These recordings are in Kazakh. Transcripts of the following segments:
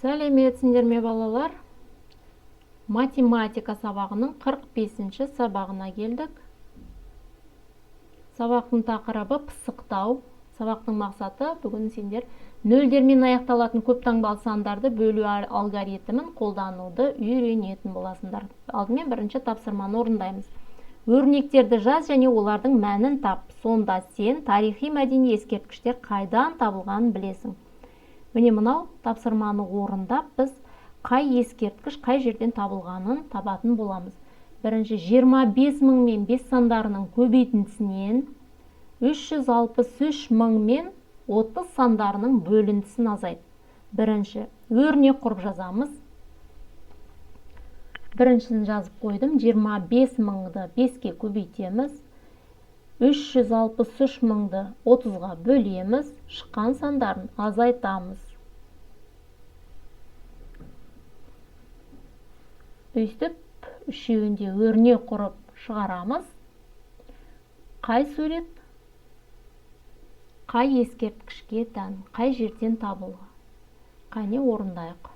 Сәлеметсіңдер ме, балалар? Математика сабағының 45-ші сабағына келдік. Сабақтың тақырыбы пысықтау. Сабақтың мақсаты бүгін сендер нөлдермен аяқталатын көп таңбалы сандарды бөлу алгоритмін қолдануды үйренетін боласыңдар. Алдымен бірінші тапсырманы орындаймыз. Өрнектерді жаз және олардың мәнін тап. Сонда сен тарихи мәдени ескерткіштер қайдан табылғанын білесің. Міне мынау тапсырманы орындап, біз қай ескерткіш қай жерден табылғанын табатын боламыз. Бірінші 25 мың мен 5 сандарының көбейтіндісінен 363 мың мен 30 сандарының бөліндісін азайт. Бірінші өрнек құрып жазамыз. Біріншісін жазып қойдым. 25 мыңды 5-ке көбейтеміз. 363 мыңды 30-ға бөлеміз. Шыққан сандарын азайтамыз. Өйстіп үшеуінде өрнек құрып шығарамыз. Қай сурет қай ескерткішке тән, қай жерден табылған? Қане орындайық.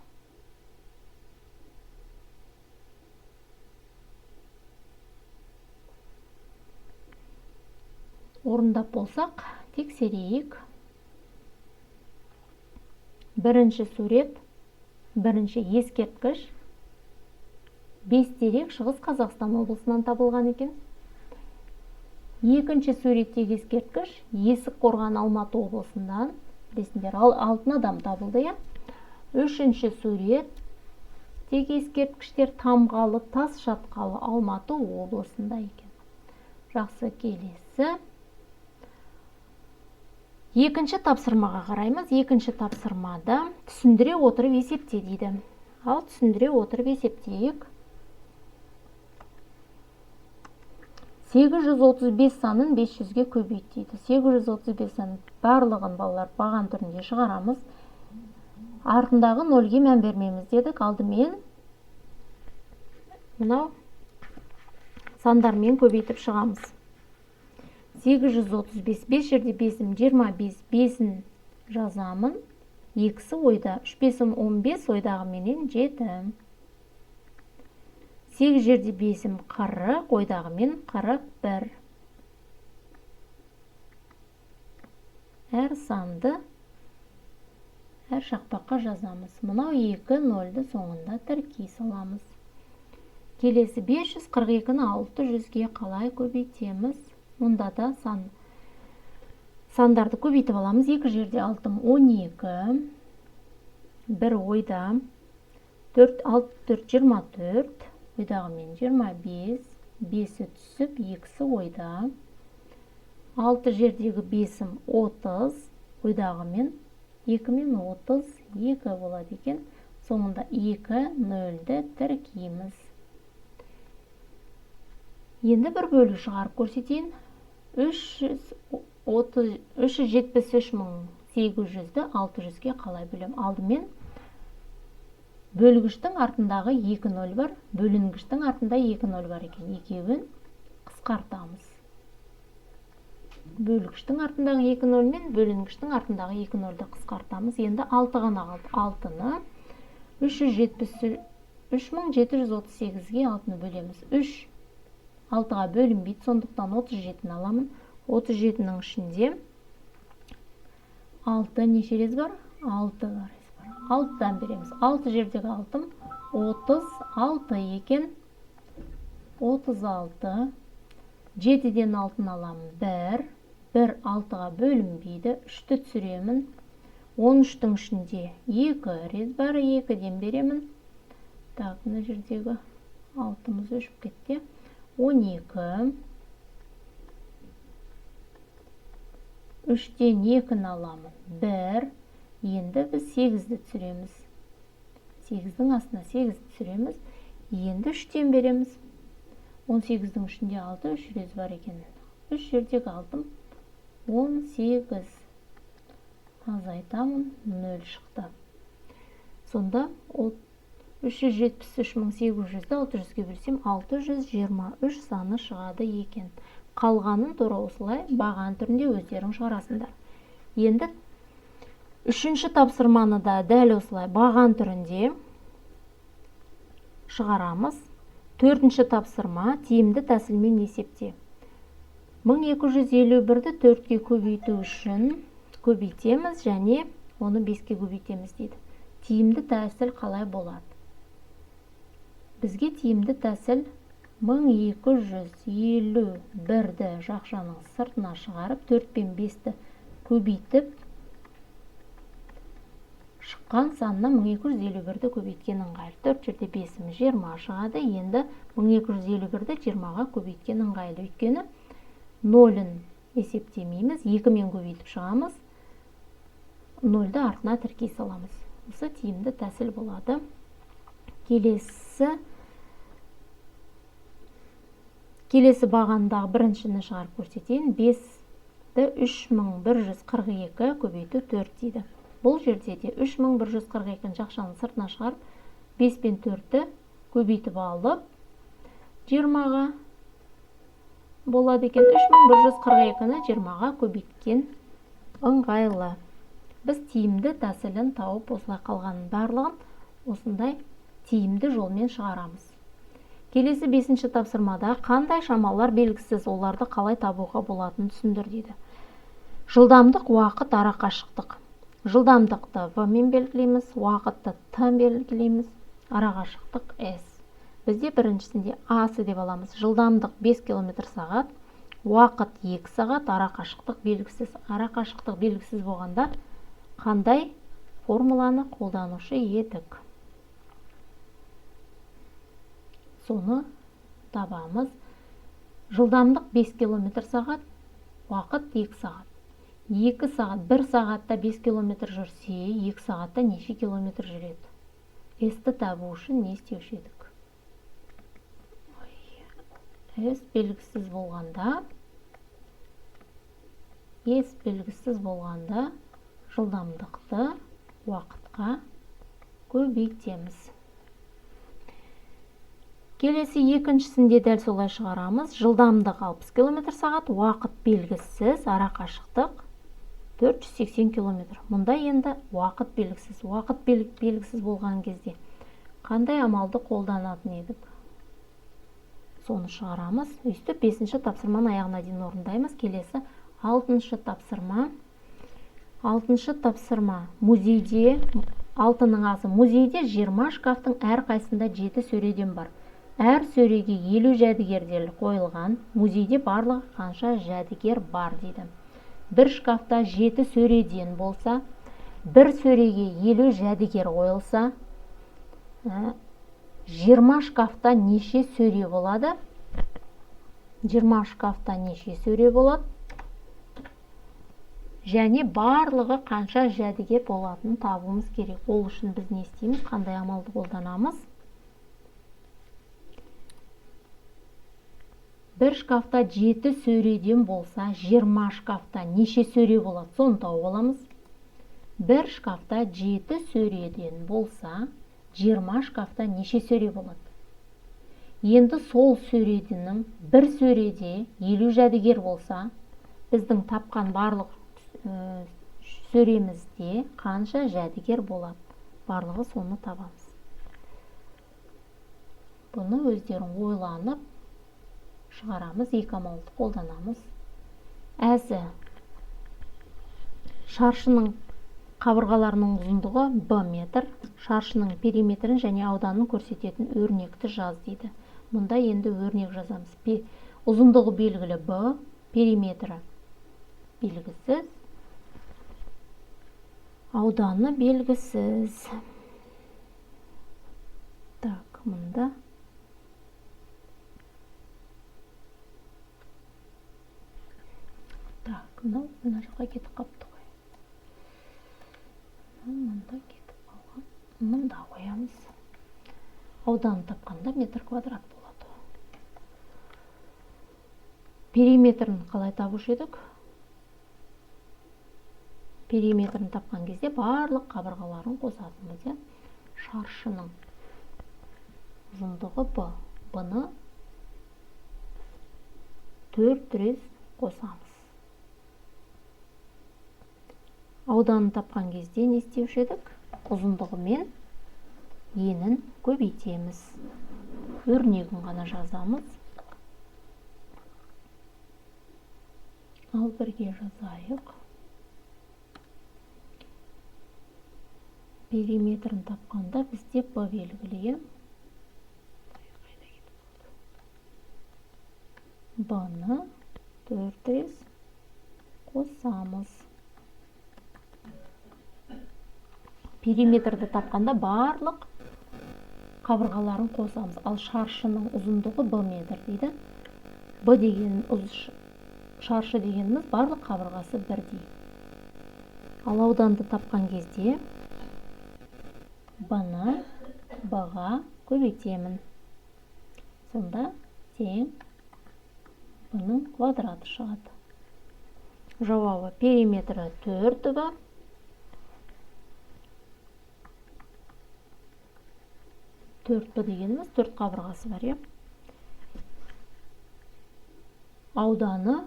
Орындап болсақ, тексерейік. Бірінші сурет, бірінші ескерткіш Бестерек Шығыс Қазақстан облысынан табылған екен. Екінші суреттегі ескерткіш Есік қорған Алматы облысынан. Білесіңдер, алтын адам табылды, иә? Үшінші суреттегі ескерткіштер Тамғалы тас шатқалы Алматы облысында екен. Жақсы, келесі. Екінші тапсырмаға қараймыз. Екінші тапсырмада түсіндіре отырып есепте дейді. Ал түсіндіре отырып есептейік. 835 санын 500-ге көбейт дейді. 835 санын барлығын балалар баған түрінде шығарамыз. Артындағы нөлге мән бермейміз дедік. Алдымен мынау сандармен көбейтіп шығамыз. 835, 5 жерде 5-ім 25, 5-ін жазамын. Екісі ойда, 3 5-ім 15, ойдағы менен 7. 8 жерде 5-ім 40, ойдағымен 41. Әр санды әр шақпаққа жазамыз. Мынау 2 нөлді соңында тіркей саламыз. Келесі 542-ні 600-ге қалай көбейтеміз? Мұнда да сандарды көбейтіп аламыз. 2 жерде 6 12, 1 ойда, 4, 6, 4, 24, ойдағымен 25, 5-і түсіп, 2-сі ойда. 6 жердегі 5-ім 30, ойдағымен 2 мен 32 болады екен. Соңында 2 нөлді тіркейміз. Енді бір бөлу шығарып көрсетейін. 373 мың 800-ді 600-ге қалай бөлем? Алдымен бөлгіштің артындағы 2 нөл бар, бөлінгіштің артында 2 нөл бар екен. Екеуін қысқартамыз. Бөлгіштің артындағы 2 нөл мен бөлінгіштің артындағы 2 нөлді қысқартамыз. Енді 6 ғана қалды. 6-ны 3738-ге 6-ны бөлеміз. 3 6-ға бөлінбейді, сондықтан 37-ні аламын. 37-нің ішінде 6 неше рет бар? 6 рет бар. 6-дан береміз. 6 жердегі 6-м 36 екен. 36. 7-ден 6-ны аламын. 1. 1 6-ға бөлінбейді. 3-ті түсіремін. 13-тің ішінде 2 рет бар. 2-ден беремін. Так, мына жердегі 6-мыз өшіп кетті. 12. 3-тен 2-ні аламын. 1. Енді біз 8-ді түсіреміз. 8-дің астына 8-ді түсіреміз. Енді 3-тен береміз. 18-дің ішінде 6, 3 рет бар екен. 3 жердегі 6-м 18. Азайтамын, 0 шықты. Сонда 373 мың 800-ді 600-ге бөлсем, 623 саны шығады екен. Қалғанын тура осылай баған түрінде өздерің шығарасыңдар. Енді Үшінші тапсырманы да дәл осылай баған түрінде шығарамыз. Төртінші тапсырма тиімді тәсілмен есепте. 1251-ді 4-ке көбейту үшін көбейтеміз және оны 5-ке көбейтеміз дейді. Тиімді тәсіл қалай болады? Бізге тиімді тәсіл 1251-ді жақшаның сыртына шығарып, 4 пен 5-ті көбейтіп, шыққан санына 1251-ді көбейткен ыңғайлы. 4 жерде 5-іміз 20 шығады. Енді 1251-ді 20-ға көбейткен ыңғайлы. Өйткені 0-ін есептемейміз, 2-мен көбейтіп шығамыз, 0-ді артына тіркей саламыз. Осы тиімді тәсіл болады. Келесі бағандағы біріншіні шығарып көрсетейін. 5-ті 3142 көбейту 4 дейді. Бұл жерде де 3142-ні жақшаның сыртына шығарып, 5 пен 4-ті көбейтіп алып, 20-ға болады екен. 3142-ні 20-ға көбейткен ыңғайлы. Біз тиімді тәсілін тауып, осылай қалғанның барлығын осындай тиімді жолмен шығарамыз. Келесі 5-ші тапсырмада қандай шамалар белгісіз, оларды қалай табуға болатынын түсіндір дейді. Жылдамдық, уақыт, арақашықтық. Жылдамдықты В мен белгілейміз, уақытты Т белгілейміз, арақашықтық С. Бізде біріншісінде А С деп аламыз. Жылдамдық 5 километр сағат, уақыт 2 сағат, арақашықтық белгісіз. Арақашықтық белгісіз болғанда қандай формуланы қолданушы едік? Соны табамыз. Жылдамдық 5 километр сағат, уақыт 2 сағат. 2 сағат, 1 сағатта 5 километр жүрсе, 2 сағатта неше километр жүреді? С-ті табу үшін не істеуші едік? С белгісіз болғанда, С белгісіз болғанда жылдамдықты уақытқа көбейтеміз. Келесі екіншісінде дәл солай шығарамыз. Жылдамдық 60 километр сағат, уақыт белгісіз, арақашықтық 480 километр. Мұнда енді уақыт белгісіз. Уақыт белгісіз болған кезде қандай амалды қолданатын едік? Соны шығарамыз. Өйстіп 5-ші тапсырманы аяғына дейін орындаймыз. Келесі 6-шы тапсырма. 6-шы тапсырма. Музейде, алтының асы, музейде 20 шкафтың әрқайсысында 7 сөреден бар. Әр сөреге 50 жәдігердер қойылған. Музейде барлығы қанша жәдігер бар дейді. Бір шкафта 7 сөреден болса, бір сөреге 50 жәдігер қойылса, 20 шкафта неше сөре болады? 20 шкафта неше сөре болады? Және барлығы қанша жәдігер болатынын табуымыз керек. Ол үшін біз не істейміз? Қандай амалды қолданамыз? Бір шкафта 7 сөреден болса, 20 шкафта неше сөре болады? Соны тауып аламыз. Бір шкафта 7 сөреден болса, 20 шкафта неше сөре болады? Енді сол сөредінің бір сөреде 50 жәдігер болса, біздің тапқан барлық сөремізде қанша жәдігер болады? Барлығы соны табамыз. Бұны өздерің ойланып шығарамыз, екі амалды қолданамыз. Әзі шаршының қабырғаларының ұзындығы Б метр, шаршының периметрін және ауданын көрсететін өрнекті жаз дейді. Мұнда енді өрнек жазамыз. Ұзындығы белгілі Б, периметрі белгісіз, ауданы белгісіз. Так, мұнда так, мынау мына жаққа кетіп қалыпты ғой. Мында кетіп қалған. Мында қоямыз. Ауданын тапқанда метр квадрат болады. Периметрін қалай табушы едік? Периметрін тапқан кезде барлық қабырғаларын қосатынбыз, иә? Шаршының ұзындығы Б. Б-ны 4 рет қосамыз. Ауданын тапқан кезде не істеуші едік? Ұзындығы мен енін көбейтеміз. Өрнегін ғана жазамыз. Ал бірге жазайық. Периметрін тапқанда бізде Б белгілі. Б-ны 4 рет қосамыз. Периметрді тапқанда барлық қабырғаларын қосамыз. Ал шаршының ұзындығы Б метр дейді. Б деген шаршы дегеніміз барлық қабырғасы бірдей. Ал ауданды тапқан кезде Б-ны Б-ға көбейтемін. Сонда тең Б-ның квадраты шығады. Жауабы периметрі 4 Б. 4 Б дегеніміз 4 қабырғасы бар, иә? Ауданы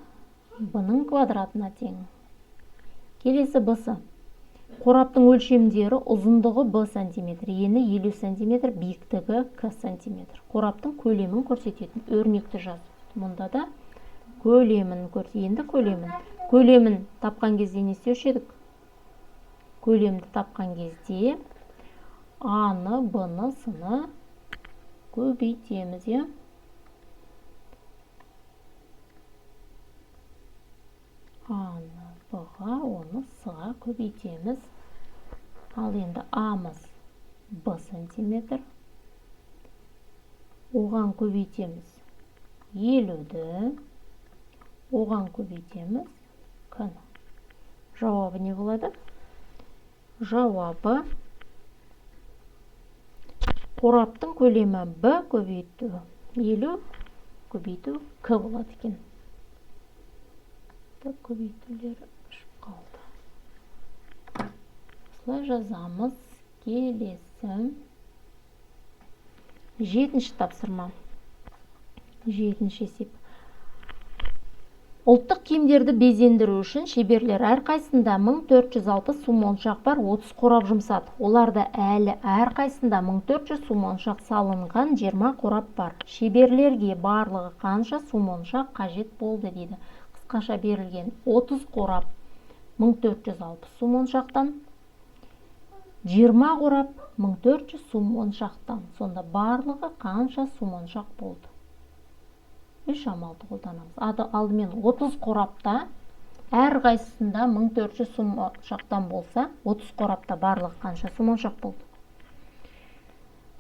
Б-ның квадратына тең. Келесі Б-сы. Қораптың өлшемдері ұзындығы Б сантиметр, ені 50 сантиметр, биіктігі К сантиметр. Қораптың көлемін көрсететін өрнекті жаз. Мұнда да көлемін көрсет. Енді көлемін. Көлемін тапқан кезде не істеуші едік? Көлемді тапқан кезде А-ны, Б-ны, С-ны көбейтеміз, иә? А-ны Б-ға, оны С-ға көбейтеміз. Ал енді А-мыз Б сантиметр. Оған көбейтеміз 50-ді. Оған көбейтеміз К-ны. Жауабы не болады? Жауабы қораптың көлемі Б көбейту 50 көбейту К болады екен. Так, көбейтулер өшіп қалды. Осылай жазамыз. Келесі 7-ші тапсырма. 7-ші есеп. Ұлттық киімдерді безендіру үшін шеберлер әрқайсысында 1460 су моншақ бар 30 қорап жұмсады. Оларда әлі әрқайсысында 1400 су моншақ салынған 20 қорап бар. Шеберлерге барлығы қанша су моншақ қажет болды дейді. Қысқаша берілген 30 қорап 1460 су моншақтан, 20 қорап 1400 су моншақтан. Сонда барлығы қанша су моншақ болды? Үш амалды қолданамыз. Алдымен 30 қорапта әрқайсысында 1400 су моншақтан болса, 30 қорапта барлығы қанша су моншақ болды?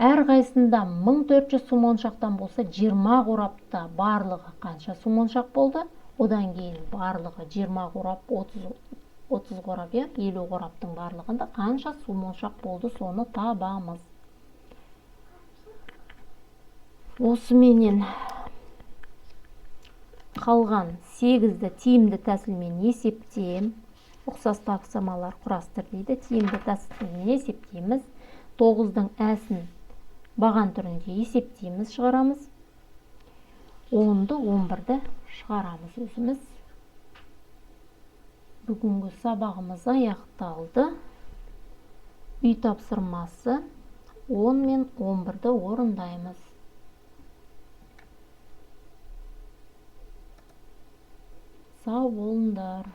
Әрқайсысында 1400 су моншақтан болса, 20 қорапта барлығы қанша су моншақ болды? Одан кейін барлығы 20 қорап, 30 қорап, иә, 50 қораптың барлығында қанша су моншақ болды, соны табамыз. Осыменен қалған 8-ді тиімді тәсілмен есептем. Ұқсас тапсырмалар құрастыр дейді. Тиімді тәсілмен есептейміз. 9-дың әсін баған түрінде есептейміз, шығарамыз. 10-ды, 11-ді шығарамыз өзіміз. Бүгінгі сабағымыз аяқталды. Үй тапсырмасы 10 мен 11-ді орындаймыз. Сау болыңдар.